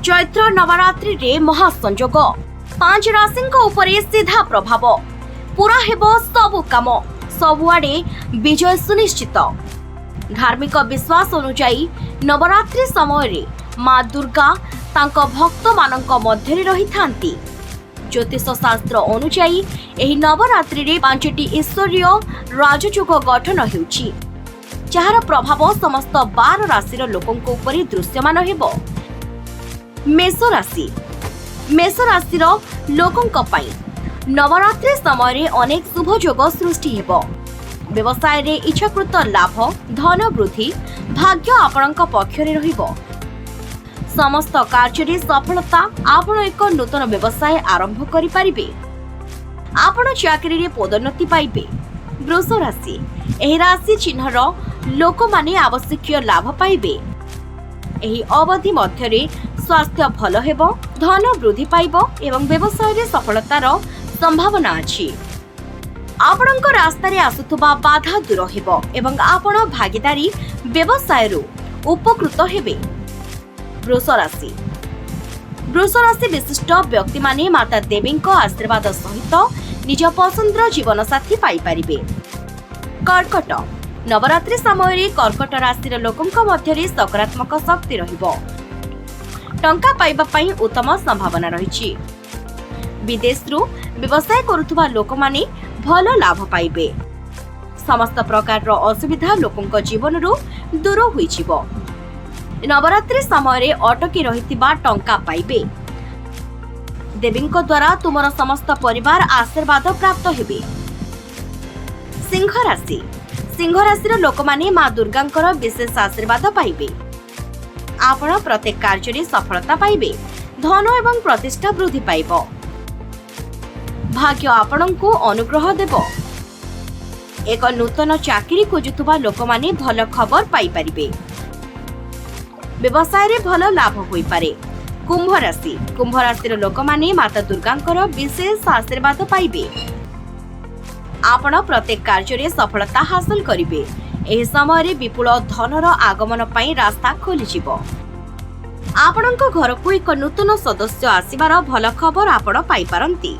ଚୈତ୍ର ନବରାତ୍ରିରେ ମହାସଂଯୋଗ, ପାଞ୍ଚ ରାଶିଙ୍କ ଉପରେ ସିଧା ପ୍ରଭାବ। ପୁରା ହେବ ସବୁ କାମ, ସବୁଆଡ଼େ ବିଜୟ ସୁନିଶ୍ଚିତ। ଧାର୍ମିକ ବିଶ୍ୱାସ ଅନୁଯାୟୀ ନବରାତ୍ରି ସମୟରେ ମା ଦୁର୍ଗା ତାଙ୍କ ଭକ୍ତମାନଙ୍କ ମଧ୍ୟରେ ରହିଥାନ୍ତି। ଜ୍ୟୋତିଷ ଶାସ୍ତ୍ର ଅନୁଯାୟୀ ଏହି ନବରାତ୍ରିରେ ପାଞ୍ଚଟି ଈଶ୍ୱରୀୟ ରାଜଯୋଗ ଗଠନ ହେଉଛି, ଯାହାର ପ୍ରଭାବ ସମସ୍ତ 12 ରାଶିର ଲୋକଙ୍କ ଉପରେ ଦୃଶ୍ୟମାନ ହେବ। ମେଷ ରାଶି। ମେଷ ରାଶିର ଲୋକଙ୍କ ପାଇଁ ନବରାତ୍ରି ସମୟରେ ଅନେକ ଶୁଭ ଯୋଗ ସୃଷ୍ଟି ହେବ। ବ୍ୟବସାୟରେ ଇଚ୍ଛାକୃତ ଲାଭ, ଧନ ବୃଦ୍ଧି, ଭାଗ୍ୟ ଆପଣଙ୍କ ପକ୍ଷରେ ରହିବ। ସମସ୍ତ କାର୍ଯ୍ୟରେ ସଫଳତା। ଆପଣ ଏକ ନୂତନ ବ୍ୟବସାୟ ଆରମ୍ଭ କରିପାରିବେ। ଆପଣ ଚାକିରିରେ ପଦୋନ୍ନତି ପାଇବେ। ବୃଷ ରାଶି। ଏହି ରାଶି ଚିହ୍ନର ଲୋକମାନେ ଆବଶ୍ୟକୀୟ ଲାଭ ପାଇବେ। ଏହି ଅବଧି ମଧ୍ୟରେ ସ୍ୱାସ୍ଥ୍ୟ ଭଲ ହେବ, ଧନ ବୃଦ୍ଧି ପାଇବ ଏବଂ ବ୍ୟବସାୟରେ ସଫଳତାର ସମ୍ଭାବନା ଅଛି। ଆପଣଙ୍କ ରାସ୍ତାରେ ଆସୁଥିବା ବାଧା ଦୂର ହେବ ଏବଂ ଆପଣ ଭାଗିଦାରୀ ବ୍ୟବସାୟରୁ ଉପକୃତ ହେବେ। ବୃଷ ରାଶି। ବୃଷ ରାଶି ବିଶିଷ୍ଟ ବ୍ୟକ୍ତିମାନେ ମାତା ଦେବୀଙ୍କ ଆଶୀର୍ବାଦ ସହିତ ନିଜ ପସନ୍ଦର ଜୀବନସାଥୀ ପାଇପାରିବେ। କର୍କଟ। ନବରାତ୍ରି ସମୟରେ କର୍କଟ ରାଶିର ଲୋକଙ୍କ ମଧ୍ୟରେ ସକାରାତ୍ମକ ଶକ୍ତି ରହିବ। ଟଙ୍କା ପାଇବା ପାଇଁ ଉତ୍ତମ ସମ୍ଭାବନା ରହିଛି। ବିଦେଶରୁ ବ୍ୟବସାୟ କରୁଥିବା ଲୋକମାନେ ଭଲ ଲାଭ ପାଇବେ। ସମସ୍ତ ପ୍ରକାରର ଅସୁବିଧା ଲୋକଙ୍କ ଜୀବନରୁ ଦୂର ହୋଇଯିବ। ନବରାତ୍ରି ସମୟରେ ଅଟକି ରହିଥିବା ଟଙ୍କା ପାଇବେ। ଦେବୀଙ୍କ ଦ୍ୱାରା ତୁମର ସମସ୍ତ ପରିବାର ଆଶୀର୍ବାଦ ପ୍ରାପ୍ତ ହେବେ। ସିଂହ ରାଶି। ସିଂହ ରାଶିର ଲୋକମାନେ ମା ଦୁର୍ଗାଙ୍କର ବିଶେଷ ଆଶୀର୍ବାଦ ପାଇବେ। ଆପଣ ପ୍ରତ୍ୟେକ କାର୍ଯ୍ୟରେ ସଫଳତା ପାଇବେ। ଧନ ଏବଂ ପ୍ରତିଷ୍ଠା ବୃଦ୍ଧି ପାଇବ। ଭାଗ୍ୟ ଆପଣଙ୍କୁ ଅନୁଗ୍ରହ ଦେବ। ଏକ ନୂତନ ଚାକିରି ଖୋଜୁଥିବା ଲୋକମାନେ ଭଲ ଖବର ପାଇପାରିବେ। ବ୍ୟବସାୟରେ ଭଲ ଲାଭ ହୋଇପାରେ। କୁମ୍ଭ ରାଶି। କୁମ୍ଭ ରାଶିର ଲୋକମାନେ ମାତା ଦୁର୍ଗାଙ୍କର ବିଶେଷ ଆଶୀର୍ବାଦ ପାଇବେ। ଆପଣ ପ୍ରତ୍ୟେକ କାର୍ଯ୍ୟରେ ସଫଳତା ହାସଲ କରିବେ। ଏହି ସମୟରେ ବିପୁଳ ଧନର ଆଗମନ ପାଇଁ ରାସ୍ତା ଖୋଲିଯିବ। ଆପଣଙ୍କ ଘରକୁ ଏକ ନୂତନ ସଦସ୍ୟ ଆସିବାର ଭଲ ଖବର ଆପଣ ପାଇପାରନ୍ତି।